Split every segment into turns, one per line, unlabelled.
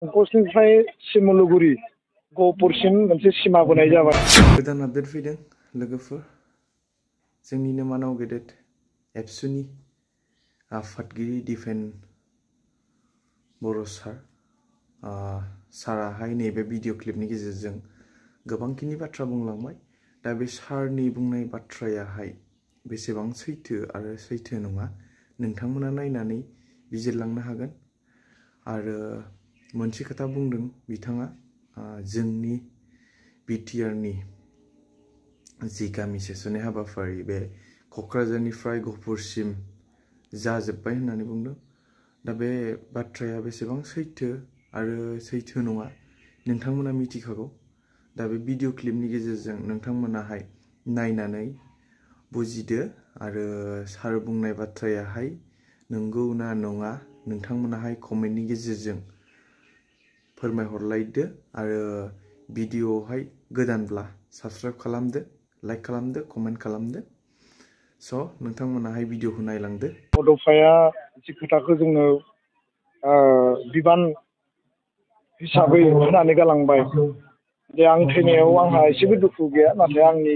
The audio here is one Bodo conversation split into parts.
कंकसनिफ्राय सिमुलुगुरि गहपुरसिम मोनसे सिमा बोनाय जाबाय।
गोदान आपडेट फैदों लोगोफोर, जोंनिनो मानाव गेदेर एबसुनि आफादगिरि दिफेन बर' साराहाय नैबे भिडिअ क्लिपनि गेजेरजों गोबांखिनि बाथ्रा बुंलांबाय। दा बे सारनि बुंनाय बाथ्रायाहाय बेसेबां सैथो आरो सैथो नङा नोंथांमोना नायनानै बिजिरलांनो हागोन। आरो मोनसे खोथा बुंदों बिथाङा, जोंनि बिटिआरनि जि गामि सेस'नाय हाबाफारि बे क'क्राझारनिफ्राय गहपुरसिम जाजोब्बाय होननानै बुंदों। दा बे बाथ्राया बेसेबां सैथो आरो सैथो नङा नोंथांमोना मिथिखागौ। दा बे भिडिअ क्लिपनि गेजेरजों नोंथांमोनाहाय नायनानै बुजिदो आरो सार बुंनाय बाथ्रायाहाय नंगौ ना नङा नोंथांमोनाहाय कमेन्टनि गेजेरजों फोरमायहरलायदो। आरो भिडिअआवहाय गोदानब्ला साबस्क्राइब खालामदो, लाइक खालामदो, कमेन्ट खालामदो। स' नोंथांमोनाहाय भिडिअखौ नायलांदो।
बड'फाया जि खोथाखौ जोंनो बिबान हिसाबै होनानै गालांबाय जे आं थैनायाव आंहा एसेबो दुखु गैया, नाथाय आंनि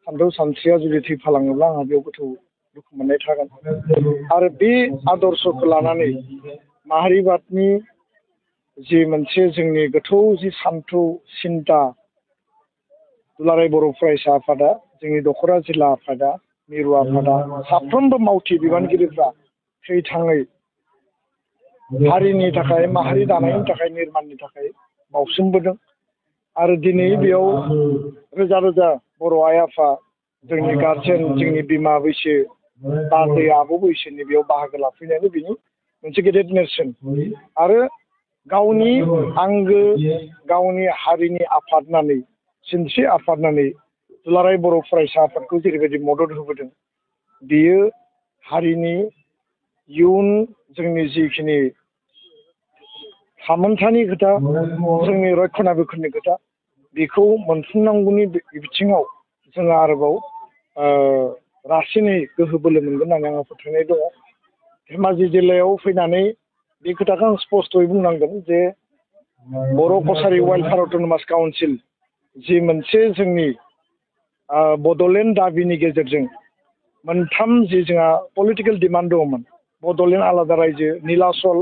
सानथौ सानस्रिया जुदि थैफालाङोब्ला आंहा बेयाव गोथौ दुखु मोननाय थागोन। आरो बे आदर्शखौ लानानै माहारिबादनि जि मोनसे जोंनि गोथौ जि सानथौ सिन्ता दुलाराय बर' फरायसा आफादा, जोंनि दख'रा जिल्ला आफादा, मिरु आफादा, साफ्रोमबो मावथि बिबानगिरिफ्रा थैथाङै हारिनि थाखाय, माहारि दानायनि थाखाय, निर्माणनि थाखाय बावसोमबोदों। आरो दिनै बेयाव रोजा रोजा बर' आइ आफा, जोंनि गार्जेन, जोंनि बिमा बैसो, बाजै आबौ बैसोनि बेयाव बाहागो लाफैनायानो बिनि मोनसे गेदेर नेरसोन। आरो गावनि आंगो, गावनि हारिनि आफाद होननानै, सिनस्रि आफाद होननानै दुलाराय बर' फरायसा आफादखौ जेरैबायदि मदद होबोदों, बियो हारिनि इयुन जोंनि जिखिनि थामोन्थानि खोथा, जोंनि रक्षनाबेक्षननि खोथा, बेखौ मोनफुंनांगौनि बिथिङाव जोङो आरोबाव रासिनै गोहो बोलो मोनगोन होननानै आंहा फोथायनाय दङ। धेमाजि जिल्लायाव फैनानै बे खोथाखौ आं स्पष्टयै बुंनांगोन जे बर' कसारि वेलफेयार अट'नमास काउन्सिल जि मोनसे जोंनि बड'लेण्ड दाबिनि गेजेरजों मोनथाम जि जोंहा पलिटिकेल डिमान्ड दङमोन, बड'लेण्ड आलादा रायजो, नीलाचल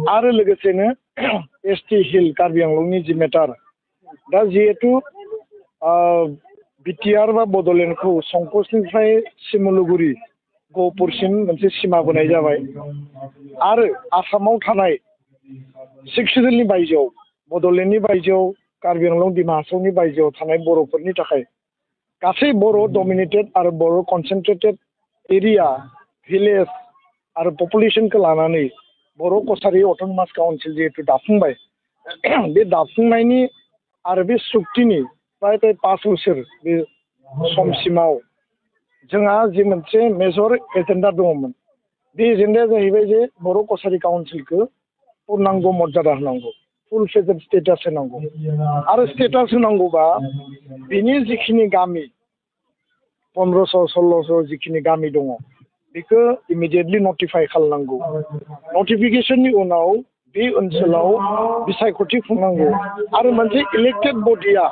आरो लोगोसेनो एसटि हिल कार्बि आंलंनि जि मेटार। दा जिहेतु बिटिआर बा बड'लेण्डखौ कंकसनिफ्राय सिमुलुगुरि गहपुरसिम मोनसे सिमा बोनाय जाबाय। आरो आसामाव थानाय 6 सिडुलनि बायजोआव, बड'लेण्डनि बायजोआव, कार्बि आंलं दिमा हासावनि बायजोआव थानाय बर'फोरनि थाखाय गासै बर' डमिनेटेड आरो बर' कनसेन्ट्रेटेड एरिया, भिलेज आरो पपुलेसनखौ लानानै बर' कसारि अट'नमास काउन्सिल जिहेतु दाफुंबाय, बे दाफुंनायनि आरो बे सुक्तिनि प्राय 5 बोसोर बे समसिमाव जोंहा जि मोनसे मेजर एजेन्डा दङमोन, बे एजेन्डाया जाहैबाय जे बर' कसारि काउन्सिलखौ पुर्नांग मर्यादा होनांगौ, फुल फेजेड स्टेटास होनांगौ। आरो स्टेटास होनांगौबा बिनि जिखिनि गामि 1500-1600 जिखिनि गामि दङ बेखौ इमिडियेटलि नटिफाइ खालामनांगौ। नटिफिकेसननि उनाव बे ओनसोलाव बिसायख'थि खुंनांगौ। आरो मोनसे इलेक्टेड बडिया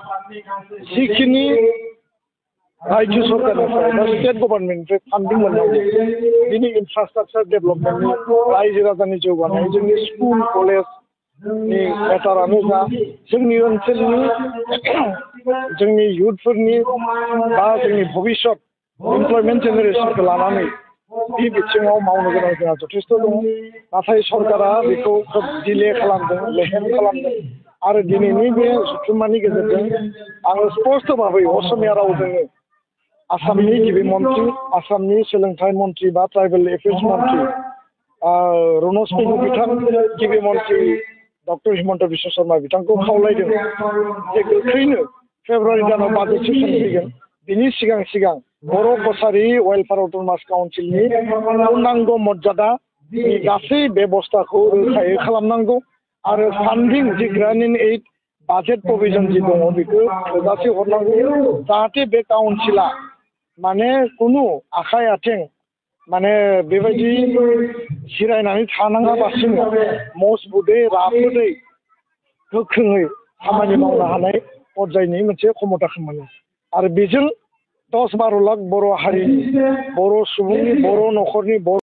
जिखिनि रायजो सरकारनिफ्राय बा स्टेट गभर्नमेन्टनिफ्राय फान्डिं मोननांगौ, बिनि इनफ्रास्ट्राक्चार डेभेलपमेन्टनि, रायजो राजानि जौगानाय, जोंनि स्कुल कलेजनि मेटारानो जा, जोंनि ओनसोलनि जोंनि इयुथफोरनि बा जोंनि भबिष्यत इमप्लयमेन्ट जेनेरेसनखौ लानानै बे बिथिङाव मावनो गोनां जोंहा जथेस्थ' दङ। नाथाय सरकारा बेखौ खोब डिले खालामदों, लेहेम खालामदों। आरो दिनैनि बे जथुम्मानि गेजेरजों आङो स्पष्ट भाबै असमिया रावजोंनो आसामनि गिबि मन्थ्रि, आसामनि सोलोंथाइ मन्थ्रि बा ट्राइबेल एफेयार्स मन्थ्रि रनज पेगु बिथां, गिबि मन्थ्रि डक्टर हिमन्त बिश्व शर्मा बिथांखौ खावलायदों जे गोख्रैनो फेब्रुवारि दानाव बाजेट सेसन फैगोन, बिनि सिगां सिगां बर' कसारि वेलफेयार अट'नमास काउन्सिलनि पुर्नांग मर्यादा गासै बेबस्थाखौ रोखायै खालामनांगौ। आरो फान्डिं जि ग्रान्ट इन एइड बाजेट प्रभिजन जि दङ बेखौ थोजासे हरनांगौ, जाहाथे बे काउन्सिला माने कुनु आखाइ आथिं माने बेबायदि जिरायनानै थानाङालासिनो मजबुतै राफोदै गोख्रोङै खामानि मावनो हानाय पर्यायनि मोनसे क्षमताखौ मोनो आरो बेजों 10-12 लाख बर' हारिनि बर' सुबुंनि बर' न'खरनि बर'